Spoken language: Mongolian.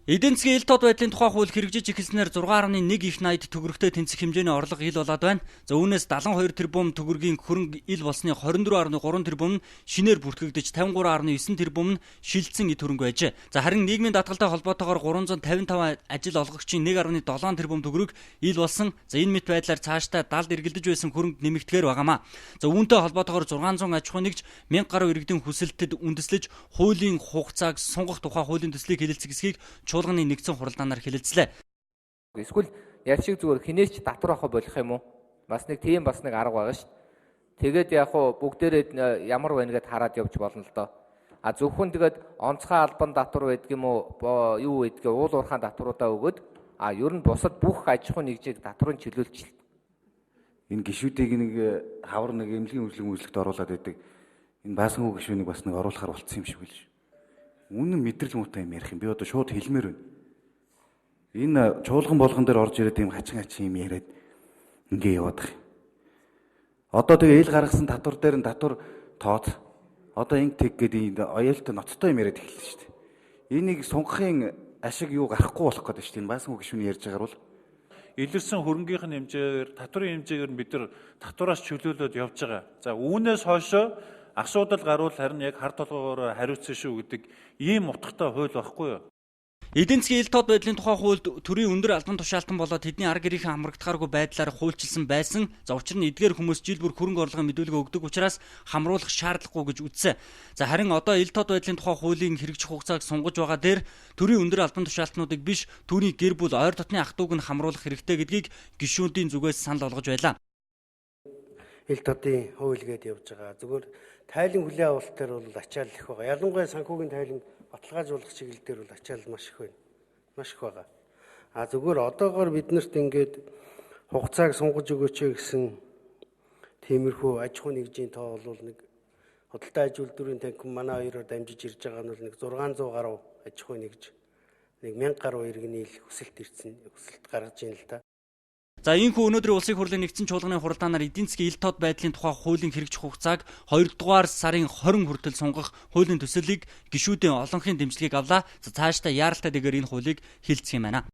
Эдийн засгийн ил тод байдлын тухай хууль хэрэгжиж эхэлснээр 6.1 их 80 төгрөгтэй тэнцэх хэмжээний орлого ил болоод байна. За, үүнээс 72 тэрбум төгрөгийн хөрөнгө ил болсны 24.3 тэрбум нь шинээр бүртгэгдэж, 53.9 тэрбум нь шилжсэн эд хөрөнгө байжээ. За, харин нийгмийн даатгалтай холбоотойгоор 355 ажил олгогчийн 1.7 тэрбум төгрөг ил болсон. За, энэ мэт байдлаар цаашдаа далд эргэлдэж байсан хөрөнгө нэмэгдэхээр байгаамаа. За, үүнтэй холбоотойгоор 600 аж ахуй нэгж 1000 гаруй иргэдийн хүсэлтэд үндэслэж хуулийн хугацааг сунгах тухай хуулийн төслийг хэлэлцэх эсэхийг чуулганы нэгдсэн хуралдаанаар хэлэлцлээ. Эсвэл яр шиг зүгээр хинээс ч татвар авах болох юм уу? Бас нэг тийм бас нэг арга байгаа шүү дээ. Тэгээд яг хуу бүгдээрээ ямар байна гэд хараад явж болно л доо. А зөвхөн тэгээд онцгой албан татвар байдаг юм уу, юу байдгийг, уул уурхаан татваруудаа өгөөд, а ер нь бусад бүх аж ахуйн нэгжийг татварын чөлөөлчихөл. Энэ гишүүдийг нэг хавар нэг эмнэлгийн үйлчлэг үйлчлэгт оруулаад байдаг. Энэ баасангүй гишүүнийг бас нэг оруулахар болцсон юм шиг байл шүү. Үнэн мэдрэл муутай юм ярих юм. Би одоо шууд хэлмээр байна. Энэ чуулган болгон дээр орж ирээд ийм хачин хачин юм яриад ингээ яваад байгаа юм. Одоо тэгээ ил гаргасан татвар дээр нь татвар тооц. Одоо инг тэг гэдэг энэ оёлтой ноцтой юм яриад эхэллээ шүү дээ. Энийг сунгахын ашиг юу гарахгүй болох гэдэг шүү дээ. Энэ баасангүй гишүүний ярьж байгаагаар бол илэрсэн хөрөнгийнх нь хэмжээгээр, татварын хэмжээгээр нь бид нар татвараас чөлөөлөд явж байгаа. За, үүнээс хойшоо асуудал гарвал харин яг хар толгоогоор хариуцсан шүү гэдэг ийм утгатай хууль байхгүй юу? Эдийн засгийн ил тод байдлын тухай хуульд төрийн өндөр албан тушаалтан болоод тэдний арга гэрийнхэн хамрагдахааргүй байдлаар хуульчилсан байсан. За, учир нь эдгээр хүмүүс жил бүр хөрөнгө орлогын мэдүүлгээ өгдөг учраас хамруулах шаардлагагүй гэж үзсэн. За, харин одоо ил тод байдлын тухай хуулийн хэрэгжих хугацааг сунгаж байгаа дээр төрийн өндөр албан тушаалтнуудыг биш, түүний гэр бүл, ойр дотны ах дүүг нь хамруулах хэрэгтэй гэдгийг гишүүдийн зүгээс санал болгож байлаа. Ил тодын хууль гээд явж байгаа. Зүгээр тайлан хүлээн авалт дээр бол ачаал их байгаа. Ялангуяа санхүүгийн тайлан баталгаажуулах чиглэл дээр бол ачаал маш их байна. Маш их байгаа. А зүгээр одоогоор биднэрт ингээд хугацааг сунгаж өгөөч гэсэн тиймэрхүү аж ахуйн нэгжийн тоо бол нэг худалдаа аж үйлдвэрийн танхим манай хоёроор дамжиж ирж байгаа нь бол нэг 600 гаруй аж ахуйн нэгж, нэг 1000 гаруй иргэний л хүсэлт ирсэн, хүсэлт гаргаж байна л да. За, ийхүү өнөөдрийн улсын хурлын нэгдсэн чуулганы хуралдаанаар эдийн засгийн ил тод байдлын тухай хуулийн хэрэгжих хугацааг 2 дугаар сарын 20 хүртэл сунгах хуулийн төсөлийг гишүүдийн олонхын дэмжлэгийг авлаа. За, цаашдаа яаралтай дэгээр энэ хуулийг хилцэх юм байна.